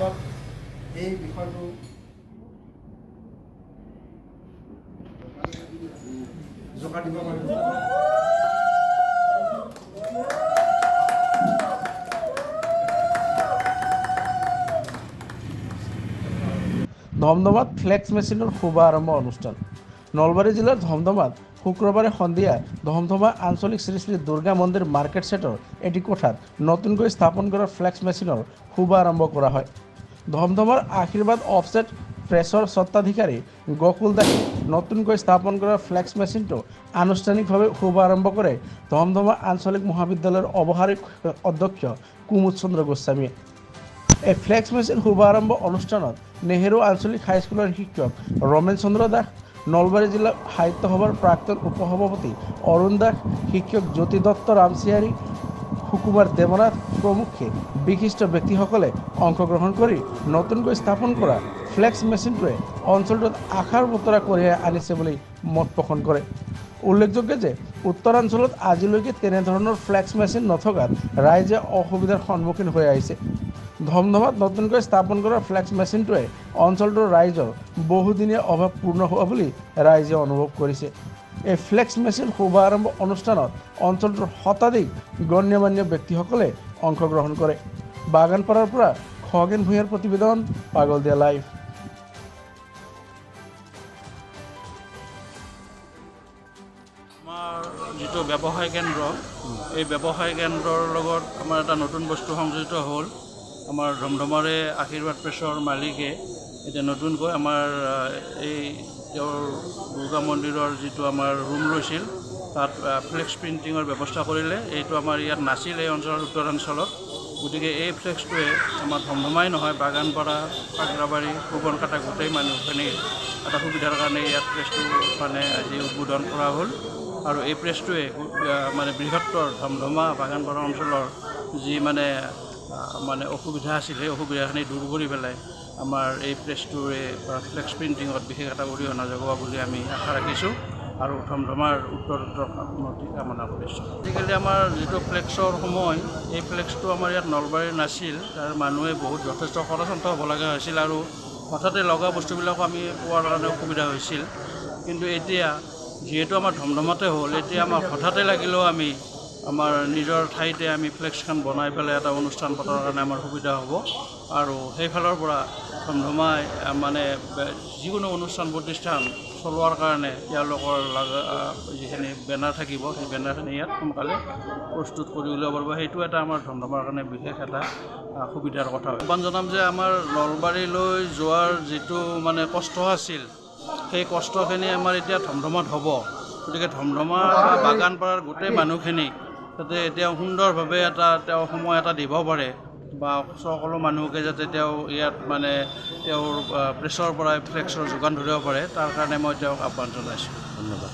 ক্ষেত্ৰত এই বিষয়টো জোকাৰ দিব পাৰিব। ধমধমাত ফ্লেক্স মেচিনৰ শুভাৰম্ভ অনুষ্ঠান। নলবাৰী জিলাৰ ধমধমাত শুক্ৰবাৰে সন্ধিয়া ধমধমা আঞ্চলিক শ্ৰী শ্ৰী দুৰ্গা মন্দিৰ মাৰ্কেট ছেটৰ এটি কোঠাত নতুনকৈ স্থাপন কৰা ফ্লেক্স মেচিনৰ শুভাৰম্ভ কৰা হয়। ধমধমাৰ আশীৰ্বাদ অফছেট প্ৰেছৰ স্বত্বাধিকাৰী গকুল দাসে নতুনকৈ স্থাপন কৰা ফ্লেক্স মেচিনটো আনুষ্ঠানিকভাৱে শুভাৰম্ভ কৰে ধমধমা আঞ্চলিক মহাবিদ্যালয়ৰ অৱসাৰী অধ্যক্ষ কুমুদ চন্দ্ৰ গোস্বামীয়ে। এই ফ্লেক্স মেচিন শুভাৰম্ভ অনুষ্ঠানত নেহেৰু আঞ্চলিক হাইস্কুলৰ শিক্ষক ৰমেন চন্দ্ৰ দাস, নলবাৰী জিলা সাহিত্য সভাৰ প্ৰাক্তন উপসভাপতি অৰুণ দাস, শিক্ষক জ্যোতি দত্ত ৰামচিয়াৰী, সুকুমাৰ দেৱনাথ প্ৰমুখ্যে বিশিষ্ট ব্যক্তিসকলে অংশগ্ৰহণ কৰি নতুনকৈ স্থাপন কৰা ফ্লেক্স মেচিনটোৱে অঞ্চলটোত আশাৰ বতৰা কঢ়িয়াই আনিছে বুলি মত পোষণ কৰে। উল্লেখযোগ্য যে উত্তৰাঞ্চলত আজিলৈকে তেনেধৰণৰ ফ্লেক্স মেচিন নথকাত ৰাইজে অসুবিধাৰ সন্মুখীন হৈ আহিছে। ধমধমাত নতুনকৈ স্থাপন কৰা ফ্লেক্স মেচিনটোৱে অঞ্চলটোৰ ৰাইজৰ বহুদিনীয়া অভাৱ পূৰ্ণ হোৱা বুলি ৰাইজে অনুভৱ কৰিছে। এই ফ্লেক্স মেচিন শুভাৰম্ভ অনুষ্ঠানত অঞ্চলটোৰ শতাধিক গণ্যমান্য ব্যক্তিসকলে অংশগ্ৰহণ কৰে। বাগানপাৰাৰ পৰা খগেন ভূঞাৰ প্ৰতিবেদন, পাগলদিয়া লাইভ। আমাৰ যিটো ব্যৱসায় কেন্দ্ৰ, এই ব্যৱসায় কেন্দ্ৰৰ লগত আমাৰ এটা নতুন বস্তু সংযোজিত হ'ল। আমাৰ ধমধমাৰে আশীৰ্বাদ প্ৰেছৰ মালিকে এতিয়া নতুনকৈ আমাৰ এই তেওঁৰ দুৰ্গা মন্দিৰৰ যিটো আমাৰ ৰুম লৈছিল, তাত ফ্লেক্স প্ৰিণ্টিঙৰ ব্যৱস্থা কৰিলে। এইটো আমাৰ ইয়াত নাছিল এই অঞ্চলৰ উত্তৰাঞ্চলত। গতিকে এই ফ্লেক্সটোৱে আমাৰ ধমধমাই নহয়, বাগানপাৰা, পাগৰাবাৰী, সুবনকাটা গোটেই মানুহখিনিৰ এটা সুবিধাৰ কাৰণে ইয়াত প্ৰেছটো মানে আজি উদ্বোধন কৰা হ'ল। আৰু এই প্ৰেছটোৱে মানে বৃহত্তৰ ধমধমা বাগানপাৰা অঞ্চলৰ যি মানে মানে অসুবিধা আছিল, সেই অসুবিধাখিনি দূৰ কৰি পেলাই আমাৰ এই প্ৰেছটোৰে বা ফ্লেক্স প্ৰিণ্টিঙত বিশেষ এটা অৰিহণা যোগাব বুলি আমি আশা ৰাখিছোঁ আৰু ধমধমাৰ উত্তৰোত্তৰ উন্নতি কামনা কৰিছোঁ। আজিকালি আমাৰ যিটো ফ্লেক্সৰ সময়, এই ফ্লেক্সটো আমাৰ ইয়াত নলবাৰীত নাছিল। তাৰ মানুহে বহুত যথেষ্ট খৰচন্ত হ'ব লগা হৈছিল আৰু হঠাতে লগা বস্তুবিলাকো আমি পোৱাৰ কাৰণে অসুবিধা হৈছিল। কিন্তু এতিয়া যিহেতু আমাৰ ধমধমাতে হ'ল, এতিয়া আমাৰ হঠাতে লাগিলেও আমি আমাৰ নিজৰ ঠাইতে আমি ফ্লেক্সখন বনাই পেলাই এটা অনুষ্ঠান পতাৰ কাৰণে আমাৰ সুবিধা হ'ব। আৰু সেইফালৰ পৰা ধমধমাই মানে যিকোনো অনুষ্ঠান প্ৰতিষ্ঠান চলোৱাৰ কাৰণে তেওঁলোকৰ লগা যিখিনি বেনাৰ থাকিব, সেই বেনাৰখিনি ইয়াত সোনকালে প্ৰস্তুত কৰি উলিয়াব পাৰিব। সেইটো এটা আমাৰ ধমধমাৰ কাৰণে বিশেষ এটা সুবিধাৰ কথা। আহ্বান জনাম যে আমাৰ নলবাৰীলৈ যোৱাৰ যিটো মানে কষ্ট আছিল, সেই কষ্টখিনি আমাৰ এতিয়া ধমধমাত হ'ব। গতিকে ধমধমা বা বাগানপাৰাৰ গোটেই মানুহখিনিক যাতে এতিয়া সুন্দৰভাৱে এটা তেওঁ সময় এটা দিব পাৰে বা সকলো মানুহকে যাতে তেওঁ ইয়াত মানে তেওঁৰ প্ৰেছৰ পৰাই ফ্লেক্সৰ যোগান ধৰিব পাৰে, তাৰ কাৰণে মই তেওঁক আহ্বান জনাইছোঁ। ধন্যবাদ।